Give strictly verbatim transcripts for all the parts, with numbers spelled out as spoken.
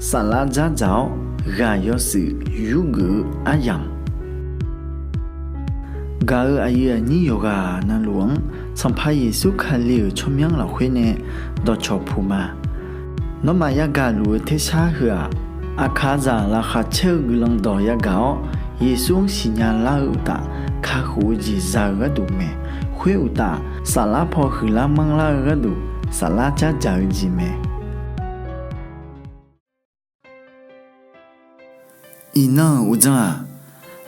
Saflar dzardzaq-awr ghaq yawshuif yurgeuf-eu aryamq, gaq-euq aqyuif aqnyir yawqghaq navluf-anr Sanqpaq Yeqsur Kali-euq tsawrmyanr lafkhoer nae dawqcawq puq ma. Nawmaf yagaq luf-eu tersar heu-aq, aqkaqzaq laqkhaq caer-eu guiqlanq dawq yagaq-awr, Yeqsur-anr siqnya lar-eu uqtaf, kakhof-eu jeq za-eu gharduq mae. Khoer uqtaf, saflar paw huiqlar manrlar-eu gharduq, saflar dzardzaq-eu jeq mae. Iqnan-euq uqdzan-aq,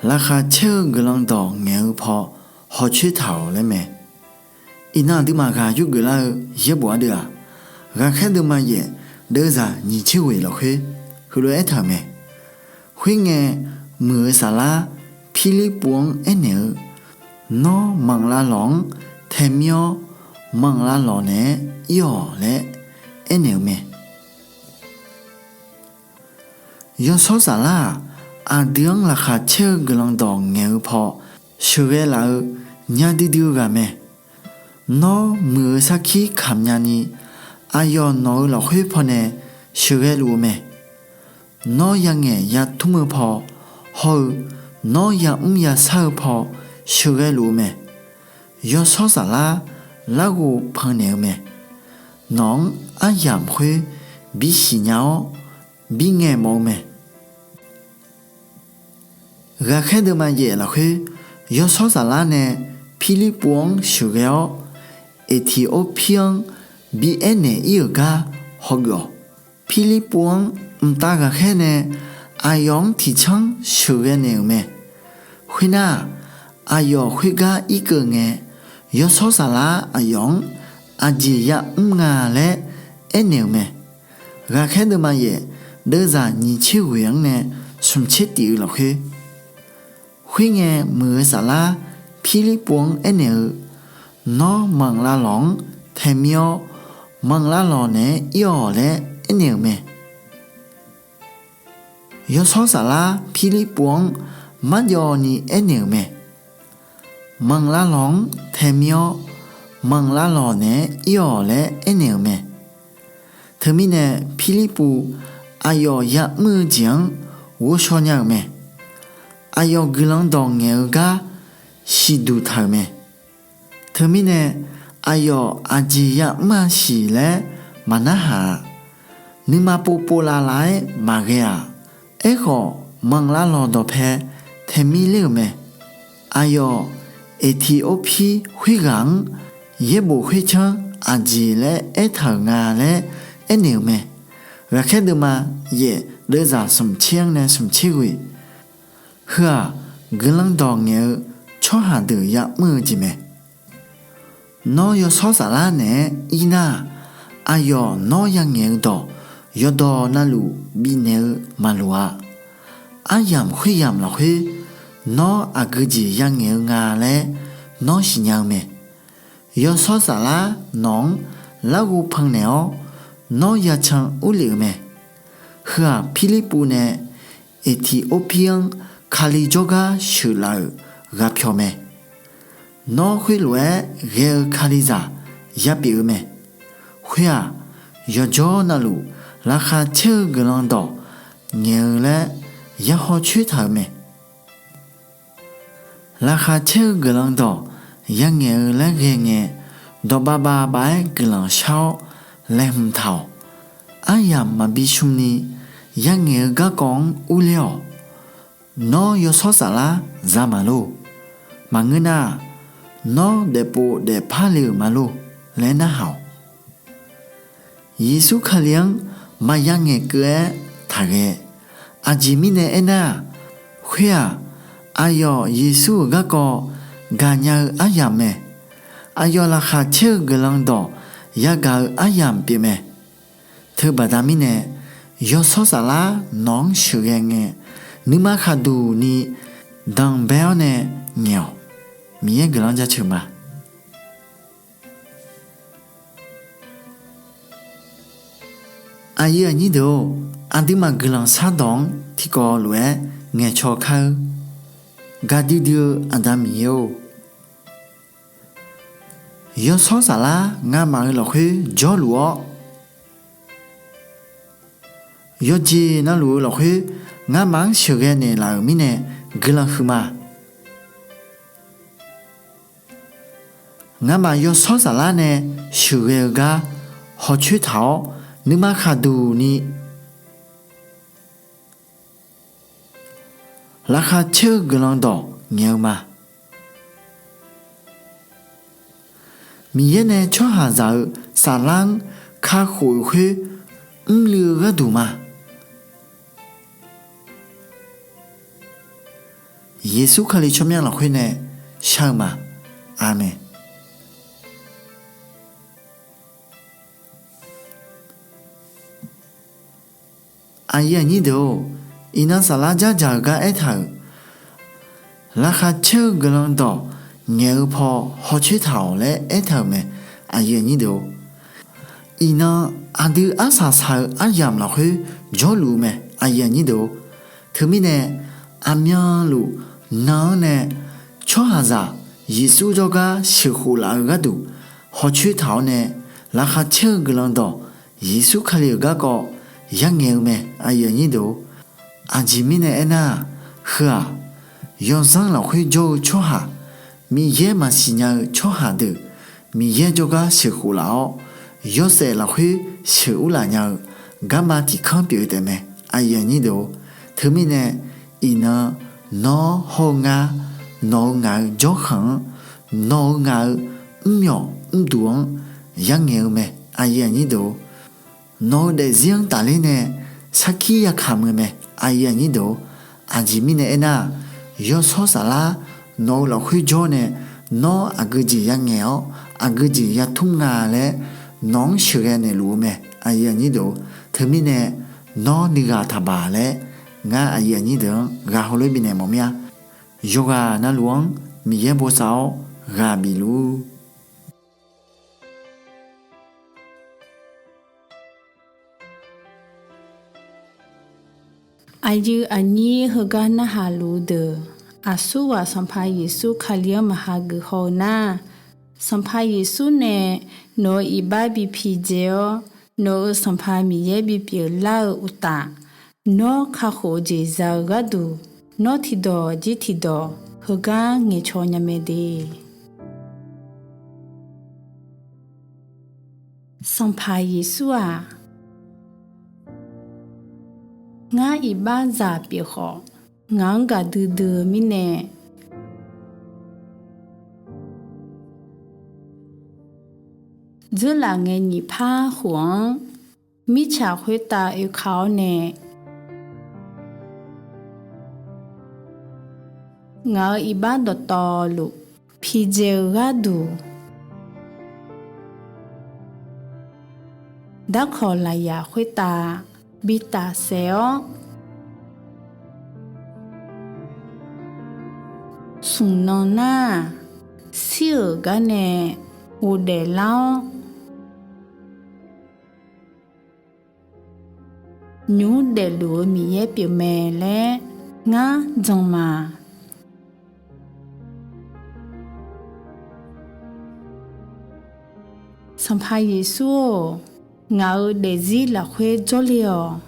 laqkhaq caer-eu guiqlanq dawq ngaeq-eu paw hawcoer taq-awq laer mae. Iqnan aqduimaf ghaq yurgeuf lar-eu yaerbof ardeuv-aq, Ghaqkhaer deuvma yaef deuvzaq nyiq tser ghoeq lafkhoer heulof-aer aertaq-euq mae. Khoerngae, muiq-eu saflar Pirlirpuv-anr aernaeq-eu, Nawr manq lavlawq-anr taemir-awr, manq lavlawq naeq-aer ir-awq laer aernaeq-eu mae. Yawshawr Saflar-aq, aqdui-anr laqkhaq caer-eu guiqlanq dawq ngaeq-eu paw sheuqghae laf-eu nya duidui-eu ghaq mae. Nawr muiq-eu sarkir kamq nyani, aqyawf nawq-eu lafkhoer pawnae sheuqghae luf-eu mae. Nawr yangaeq yatmr-eu paw hawr-eu, nawr yamr yashar-eu paw sheuqghae luf-eu mae. Yawshawr Saflar larghov pannaeq-eu mae. Nawq-anr aryamq khoer bisiq nya-awr, bingaeq mawf-eu mae. Ghaqkhaer deuvma yaef lafkhoer, Yawshawr Saflar nae Pirlirpuv-anr sheuqghae-awr, Eqtiqorpir-anr bi aernaeq ir-euq gar hawgeuf-awq. Pirlirpuv-anr mqtav ghaqkhaer nae aqyawf-anr tiqcanr sheuqghae naeq-euq mae. Khoernar-aq, aqyawf khoergar irkeuv ngae, Yawshawr Saflar aqyawf-anr aqjeq yamr nga laer aernaeq-euq mae. Ghaqkhaer deuvma yaef deuvzaq nyiq tser ghoeq-anr nae smq tser tif-eu lafkhoer, khoerngae muiq-eu saflar Pirlirpuv-anr aernaeq-eu, Nawr manq lavlawq-anr taemir-awr, manq lavlawq naeq-aer ir-awq laer aernaeq-euq mae. Yawshawr Saflar Pirlirpuv-anr marjawv ni aernaeq-euq mae. Manq lavlawq-anr taemir-awr, manq lavlawq naeq-aer ir-awq laer aernaeq-euq mae. Teumirnae Pirlirpuv aqyawf yamr-eu jeq-anr ghovshaw nya-euq mae. Aqyawf guiqlanq dawq ngaeq-eu gar siqduq taq-euq mae. Teumirnae aqyawf aqjeq yamr-a siq laer maqnarhaq-a. Nuima povpov lavlav-aer maqghae-aq. Aerkhawf, manq lavlawq dawqpae taemir ler-euq mae. Aqyawf Eqtiqorpir khoerghaq-anr yaerbof khoertsanr aqjeq laer aertaq-euq nga laer aernaeq-euq mae. Ghaqkhaer deuvma yaef deuvzaq smq tser-anr nae smq tser ghoeq. Heu-aq, guiqlanq dawq ngaeq-eu tsawrhaq deuq yamr-eu jeq mae. Nawr Yawshawr Saflar naeq-aer ir nar-aq, aqyawf nawr yangaeq-eu dawq yawqdawq navluf bifnaeq-eu maqloq-a. Aryamq khoeryamq lafkhoer nawr aqgeujeq yangaeq-eu nga laer nawr siqnya-eu mae. Yawshawr Saflar nawq-anr larghov pannaeq-awr, nawr yacan urlef-eu mae. Heu-aq, Pirlirpuv nae Eqtiqorpir-anr Kali jawrgar sheuqlaf-euq ghaqpyawq mae. Nawr khoerlof-aer ghae-eu Kalizaq yapyeuf-eu mae. Khoer-aq, yawqjawr navluf laqkhaq caer-eu guiqlanq dawq ngaeq-eu laer yahaw coer taq-euq mae. Laqkhaq caer-eu guiqlanq dawq yangaeq-eu laer ghae ngae, dawqbav bavbav-aer guiqlanq shar-awr laeqhmq taq-awq. Aryamq maqbi shmni yangaeq-eu garkawv-anr urler-awq. Nawr Yawshawr Saflar za maqlor. Maqngeur nar-aq, nawr daefpov daefpar le-euq maqlor laer narhaq-awq. Yeqsur Kali-anr maqya ngaeqkeuv-aer taqghae. Aqjeq mirnae aernar-aq, khoer-aq, aqyawf Yeqsur-euq garkawv gaqnya-eu aryamq mae. Aqyawf laqkhaq caer-eu guiqlanq dawq yagaq-eu aryamq pyeufmae. Teubaqda mirnae, Yawshawr Saflar nawq-anr sheuqghae ngae, nuima khaqduq ni danqbae-awr nae ngaeq-awq. Miqyaer guiqlanq jaceuq ma. Aqyuif aqnyir deuq-or, aqduimaf guiqlanq shardawq-anr tiqkawv lof-aer ngaeqcaw kar-eur. Gaqdui dui-eu Aqda Miqyaer-or, Yawshawr Saflar ngamaf-eu lafkhoer jawrluf-awr, Yawqjeq navluf-eu lafkhoer ngamaf-anr sheuqghae naeqlaf-euq mirnae guiqlanq huiqma. Ngamaf Yawshawr Saflar nae sheuqghae-eu gar hawcoer taq-awr, nuima khaqduq ni laqkhaq caer-eu guiqlanq dawq ngaeq-eu ma. Miqyaer nae tsawrhaqzaq-eu saflar-anr kakhof-eu khoer mrluiv-eu gharduq ma. Yeqsur Kali tsawrmyanr lafkhoer nae shar-eu ma. Aqmeq. Aqyuif aqnyir deuq-or, iqnan saflar jardzaq-eu gar aertaq-euq, laqkhaq caer-eu guiqlanq dawq ngaeq-eu paw hawcoer taq-awq laer aertaq-euq mae. Aqyuif aqnyir deuq-or, iqnan aqdui arsaq saq-eu aryamq lafkhoer jawrluf-eu mae. Aqyuif aqnyir deuq-or, teumirnae aqmyanluf nan-anr nae tsawrhaqzaq Yeqsur jawrgar sheuqkhof laf-eu gharduq hawcoer taq-awr nae, laqkhaq caer-eu guiqlanq dawq Yeqsur Kali-euq garkawv yangaeq-eu mae. Aqyuif aqnyir deuq-or, aqjeq mirnae aernar-aq, heu-aq, yawzanr lafkhoer jawr-eu tsawrhaq, Miqyaer maqsiq nya-eu tsawrhaq deuq Miqyaer jawrgar sheuqkhof laf-awr, yawshaef lafkhoer sheuqur laf nya-eu garma tiqkanr pyeuf-eu taefmae. Aqyuif aqnyir deuq-or, teumirnae iqnan nawr hawr-eu ngar, nawq-eu ngaq-eu jawrkhanq-anr, nawq-eu ngaq-eu mrmyawq mrduq-anr yangaeq-eu mae. Aqyuif aqnyir deuq-or, nawq-eu daefzir-anr tafler nae sarkir yakamq-eu mae. Aqyuif aqnyir deuq-or, aqjeq mirnae aernar-aq, Yawshawr Saflar nawq-eu lafkhoer jawr nae, nawr aqgeujeq yangaeq-awr aqgeujeq yatmr nga laer nawq-anr sheuqghae naeqluf-eu mae. Aqyuif aqnyir deuq-or, teumirnae nawr nuighaq taqbaq laer ngar aqyuif aqnyir deuq-anr ghaq heulof-aer bifnaeq mawf mir-a. Yawqghaq navluf-anr Miqyaer bosav-awr ghaq bifluf-ur. Aqyuif aqnyir heugar narhaq luf-eu deuq, aqsurghaq Sanqpaq Yeqsur Kali-anr maqha geuf haw-eu nar, Sanqpaq Yeqsur nae nawq-euq iqbax bi pidzae-awr, nawq-euq Sanqpaq Miqyaer bipyeuf lar-eu uqtaf, nawr kakhof-eu jeq za-eu gharduq, nawr tiqdawq jir tiqdawq heugar ngaeqcaw nya mae de. Sanqpaq Yeqsur-aq, ngar iqbaxzaq pyeuf khawf, ngaq-anr gaqdui dui-eu mirnae, dzeurlaf ngae nyiq par khof-anr mirtsaq khoertav oeka-awr nae, ngaq-euq iqbax dawqtawvluf pidzae-eu gharduq, darkawq lafyaq khoertav bi tafsaef-awr, smq nan nar-aq, shir-euq gar nae ghofdaef lar-awr, nymq mr daefluf-eu Miqyaer pyeufmae laer ngar jan ma. Sanqpaq Yeqsur-or, ngaq-euq daefzir lafkhoer jawrle-awq.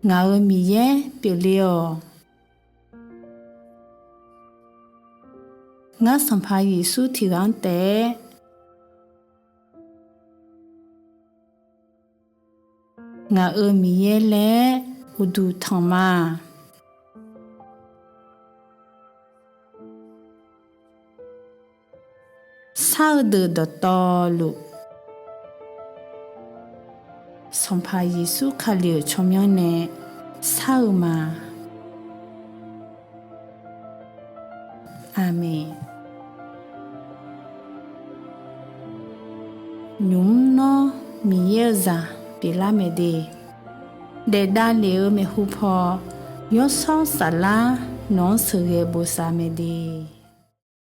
Ngaq-euq Miqyaer pyeufle-awq. Ngar Sanqpaq Yeqsur tiqghaq-anr taef-aer ngaq-euq Miqyaer laer uqduq tanq ma. Shar-eu deuq dawqtawvluf, Sanqpaq Yeqsur Kali-euq tsawrmyanr nae shar-eu ma. Aqmeq. Nymq mr nawr Miqyaer-eu zaq pyeuflar mae de. Daef davlef-eu maeqhu paw, Yawshawr Saflar nawq-anr sheuqghae bosav mae de.